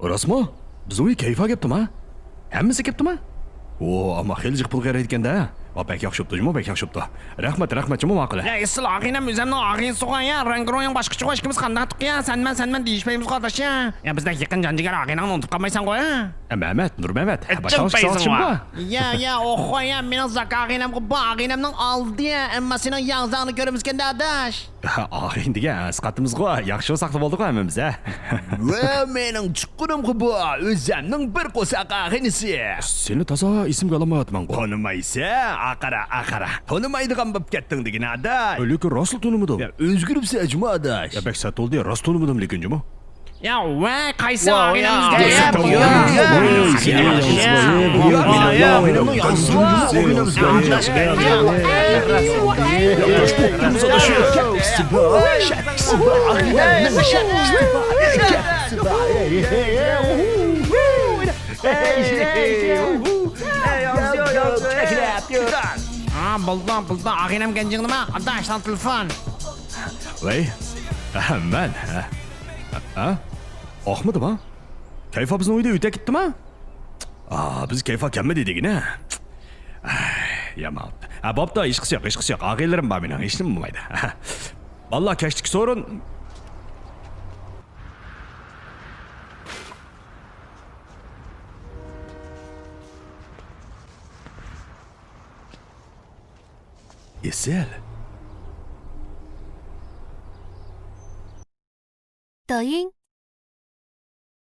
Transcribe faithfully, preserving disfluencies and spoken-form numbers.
راستمۇ؟ بىزنىڭ ئۆي كەيفا كەپتۇما؟ ھەممىسى كەپتۇما؟ ئۇ، ئەمما خېلى جىق پۇل قېرىيدىكەن-دە. ۋا، بەك ياخشى بوپتۇ جۇمۇ، بەك ياخشى بوپتۇ. رەھمەت، رەھمەت جۇمۇ، ماقۇل. يا، ئېسىل ئاغىنەم ئۆزەمنىڭ ئاغىنىسىغۇ يا، رەڭگىرۇڭىڭ باشقىچىغۇ، ئىككىمىز قانداق تۇققا يا، سەن مەن، سەن مەن دېيىشمەيمىزغۇ ئاداش يا. يا، بىزدەك يېقىن جان جىگەر ئاغىنەڭنى ئۇنتۇپ قالمايسەنغۇ يا. ئە، مەمەت، نۇرمەمەت، ئە، باشاڭلىق چىقساڭلار چىمغۇ؟ يا، يا، ئوخۇ يا، مېنىڭ زاكا ئاغىنەمغۇ، بۇ ئاغىنەمنىڭ ئالدى يا، ئەمما سېنىڭ ياڭزاڭنى كۆرىمىزكەندە ئاداش. ئاغىنە دېگەن سىقاتىمىزغۇ، ياخشى بولساقلا بولدىغۇ ھەممىمىز، ھە؟ ۋە مېنىڭ چۇققىنىمغۇ بۇ، ئۆزەمنىڭ بىر قورساق ئاغىنىسى. سېنى تازا ئېسىمگە ئالالمايۋاتىمەنغۇ. تونۇمايسەن؟ ئاقارا، ئاقارا. تونۇمايدىغان بوپ كەتتىڭ دېگىنە ئاداش. لېكىن راستلا تونۇمىدىم. يا، ئۆزگىرىپسەن جۇمۇ ئاداش. يا، بەك سەت بولدى، راست تونۇمىدىم لېكىن جۇمۇ. يا ۋاي، قايسى ئاغىنىڭىز دەپ؟ ھا، بولدى، بولدى، ئاغىنەم گەنجىڭ نېمە؟ ئاداش، ساڭا تېلېفون. ۋەي، مەن. ھە؟ ئاقمىدىما؟ كەيفا بىزنىڭ ئۆيدە ئۆتە كېتىپتىما؟ ئا، بىز كەيفا كەلمىدى دېگىنە. ئاي، يامان. ھە، بوپتۇ، ھېچقىسى يوق، ھېچقىسى يوق. ئاغىنىلىرىم بار مېنىڭ، ھېچنېمە بولمايدۇ. بالىلار، كەچلىك سورۇن. ئېسىل. دايىڭ،